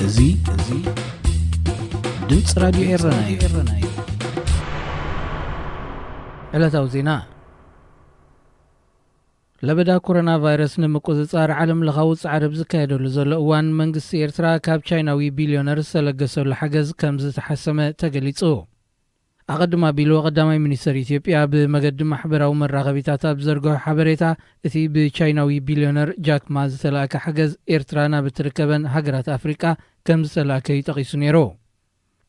እዚ እዚ ድምፂ ራዲዮ ኤረና እዩ። ዕለታዊ ዜና። ለበዳ ኮሮና ቫይረስ ንምቁፅፃር ዓለም ለኻዊ ፃዕሪ ኣብ ዝካየደሉ ዘሎ እዋን፣ መንግስቲ ኤርትራ ካብ ቻይናዊ ቢልዮነር ዝተለገሰሉ ሓገዝ ከም ዝተሓሰመ ተገሊፁ። ኣቐድም ኣቢሉ ቀዳማይ ሚኒስተር ኢትዮጵያ ብመገዲ ማሕበራዊ መራኸቢታት ኣብ ዘርግሖ ሓበሬታ፣ እቲ ብቻይናዊ ቢልዮነር ጃክ ማ ዝተላእከ ሓገዝ ኤርትራ ናብ እትርከበን ሃገራት ኣፍሪቃ ከም ዝተላእከ እዩ ጠቒሱ ነይሩ።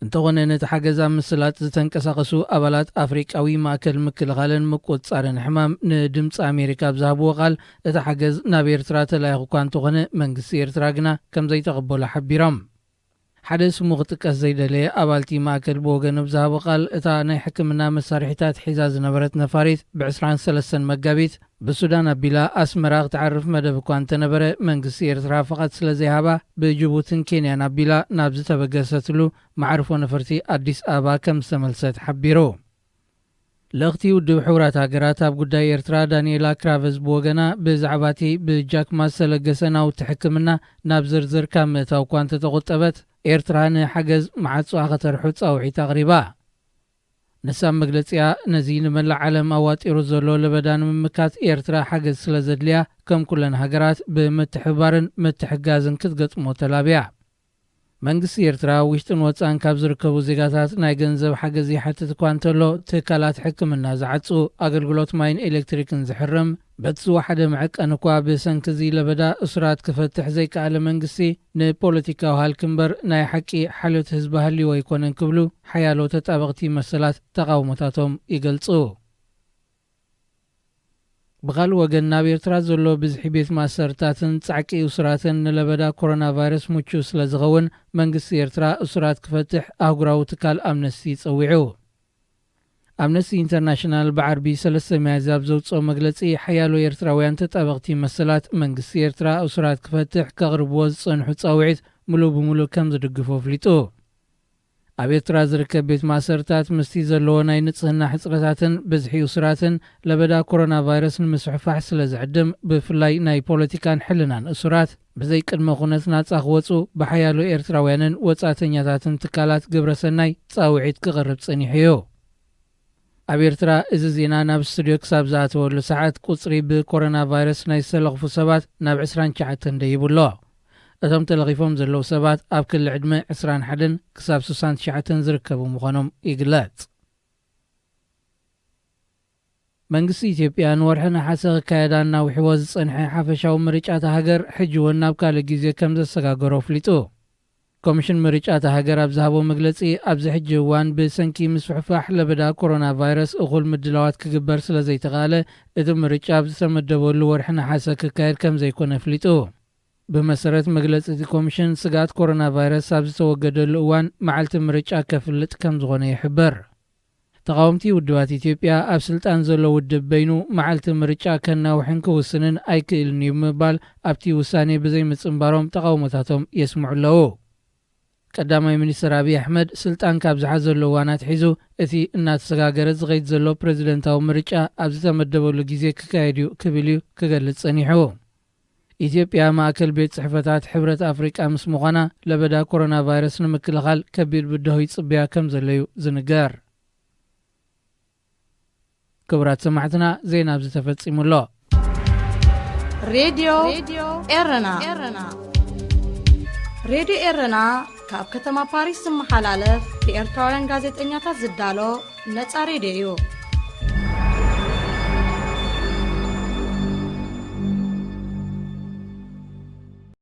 እንተኾነ ነቲ ሓገዝ ኣብ ምስላጥ ዝተንቀሳቐሱ ኣባላት ኣፍሪቃዊ ማእከል ምክልኻልን ምቁጽጻርን ሕማም ንድምፂ ኣሜሪካ ኣብ ዝሃብዎ ቃል፣ እቲ ሓገዝ ናብ ኤርትራ ተላኢኹ እኳ እንተኾነ መንግስቲ ኤርትራ ግና ከም ዘይተቐበሎ ሓቢሮም። ሓደ ስሙ ክጥቀስ ዘይደለየ ኣባልቲ ማእከል ብወገኑ ኣብ ዝሃቦ ቃል፣ እታ ናይ ሕክምና መሳርሒታት ሒዛ ዝነበረት ነፋሪት ብ ዕስራን ሰለስተን መጋቢት ብሱዳን ኣቢላ ኣስመራ ክትዓርፍ መደብ እኳ እንተነበረ፣ መንግስቲ ኤርትራ ፍቓድ ስለ ዘይሃባ ብጅቡትን ኬንያን ኣቢላ ናብ ዝተበገሰትሉ መዓርፎ ነፈርቲ ኣዲስ ኣበባ ከም ዝተመልሰት ሓቢሩ። ልእኽቲ ውድብ ሕቡራት ሃገራት ኣብ ጉዳይ ኤርትራ ዳንኤላ ክራቨዝ ብወገና፣ ብዛዕባ እቲ ብጃክማ ዝተለገሰ ናውቲ ሕክምና ናብ ዝርዝር ካብ ምእታው እኳ እንተተቖጠበት፣ ኤርትራ ንሓገዝ መዓጹኣ ከተርሑ ጻውዒት ኣቕሪባ። ንሳ ኣብ መግለጺኣ፣ ነዚ ንመላእ ዓለም ኣዋጢሩ ዘሎ ለበዳ ንምምካት ኤርትራ ሓገዝ ስለ ዘድልያ፣ ከም ኩለን ሃገራት ብምትሕብባርን ምትሕጋዝን ክትገጥሞ ተላብያ። መንግስቲ ኤርትራ ኣብ ውሽጥን ወጻእን ካብ ዝርከቡ ዜጋታት ናይ ገንዘብ ሓገዝ ይሓትት እኳ እንተሎ፣ ትካላት ሕክምና ዝዓጹ፣ ኣገልግሎት ማይን ኤሌክትሪክን ዝሕርም፣ በቲ ዝወሓደ መዐቀኒ እኳ ብሰንኪ እዚ ለበዳ እሱራት ክፈትሕ ዘይከኣለ መንግስቲ፣ ንፖለቲካዊ ሃልኪ እምበር ናይ ሓቂ ሓልዮት ህዝቢ ሃልይዎ ኣይኮነን ክብሉ ሓያሎ ተጣበቕቲ መሰላት ተቓውሞታቶም ይገልጹ። ብኻልእ ወገን፣ ናብ ኤርትራ ዘሎ ብዝሒ ቤት ማእሰርታትን ጻዕቂ እሱራትን ንለበዳ ኮሮና ቫይረስ ምቹው ስለ ዝኸውን፣ መንግስቲ ኤርትራ እሱራት ክፈትሕ ኣህጉራዊ ትካል ኣምነስቲ ጸዊዑ። ኣምነስቲ ኢንተርናሽናል ብዓርቢ ሰለስተ ሚያዝያ ኣብ ዘውጽኦ መግለጺ፣ ሓያሎ ኤርትራውያን ተጣበቕቲ መሰላት፣ መንግስቲ ኤርትራ እሱራት ክፈትሕ ከቕርብዎ ዝጸንሑ ጻውዒት ምሉእ ብምሉእ ከም ዝድግፎ ኣፍሊጡ። ኣብ ኤርትራ ዝርከብ ቤት ማእሰርታት ምስቲ ዘለዎ ናይ ንጽህና ሕጽረታትን ብዝሒ እሱራትን፣ ለበዳ ኮሮና ቫይረስ ንምስሕፋሕ ስለ ዝዕድም፣ ብፍላይ ናይ ፖለቲካን ሕልናን እሱራት ብዘይ ቅድመ ኩነት ናጻ ክወጹ ብሓያሎ ኤርትራውያንን ወጻእተኛታትን ትካላት ግብረ ሰናይ ጻውዒት ክቐርብ ጸኒሑ እዩ። ኣብ ኤርትራ እዚ ዜና ናብ ስቱድዮ ክሳብ ዝኣተወሉ ሰዓት፣ ቁጽሪ ብኮሮና ቫይረስ ናይ ዝተለኽፉ ሰባት ናብ ዕስራን ትሽዓተን ደይቡ ኣሎ። እቶም ተለኺፎም ዘለዉ ሰባት ኣብ ክሊ ዕድመ ዕስራን ሓደን ክሳብ ስሳን ትሽዓተን ዝርከቡ ምዃኖም ይግለጽ። መንግስቲ ኢትዮጵያ ንወርሒ ነሓሰ ክካየድ ኣናዊሕዎ ዝጸንሐ ሓፈሻዊ ምርጫ እታ ሃገር፣ ሕጂ እውን ናብ ካልእ ግዜ ከም ዘሰጋገሮ ኣፍሊጡ። ኮሚሽን ምርጫ እታ ሃገር ኣብ ዝሃቦ መግለጺ፣ ኣብዚ ሕጂ እዋን ብሰንኪ ምስፍሕፋሕ ለበዳ ኮሮና ቫይረስ እኹል ምድላዋት ክግበር ስለ ዘይተኻእለ፣ እቲ ምርጫ ኣብ ዝተመደበሉ ወርሒ ነሓሰ ክካየድ ከም ዘይኮነ ኣፍሊጡ። ብመሰረት መግለጺ እቲ ኮሚሽን፣ ስግኣት ኮሮና ቫይረስ ኣብ ዝተወገደሉ እዋን፣ መዓልቲ ምርጫ ከፍልጥ ከም ዝኾነ ይሕበር። ተቓወምቲ ውድባት ኢትዮጵያ፣ ኣብ ስልጣን ዘሎ ውድብ በይኑ መዓልቲ ምርጫ ከናውሕን ክውስንን ኣይክእልን እዩ ብምባል፣ ኣብቲ ውሳኔ ብዘይምጽንባሮም ተቓውሞታቶም የስምዑ ኣለዉ። ቀዳማይ ሚኒስትር ኣብይ ኣሕመድ፣ ስልጣን ካብ ዝሓዘሉ እዋን ኣትሒዙ፣ እቲ እናተሰጋገረ ዝኸይድ ዘሎ ፕረዚደንታዊ ምርጫ ኣብ ዝተመደበሉ ግዜ ክካየድ እዩ ክብል እዩ ክገልጽ ጸኒሑ። ኢትዮጵያ ማእከል ቤት ጽሕፈታት ሕብረት ኣፍሪቃ ምስ ምዃና፣ ለበዳ ኮሮና ቫይረስ ንምክልኻል ከቢድ ብድሆ ይጽበያ ከም ዘሎ እዩ ዝንገር። ክቡራት ሰማዕትና፣ ዜና ኣብዚ ተፈጺሙ ኣሎ። ሬድዮ ኤረና። ሬድዮ ኤረና ካብ ከተማ ፓሪስ ዝመሓላለፍ ብኤርትራውያን ጋዜጠኛታት ዝዳሎ ነጻ ሬድዮ እዩ።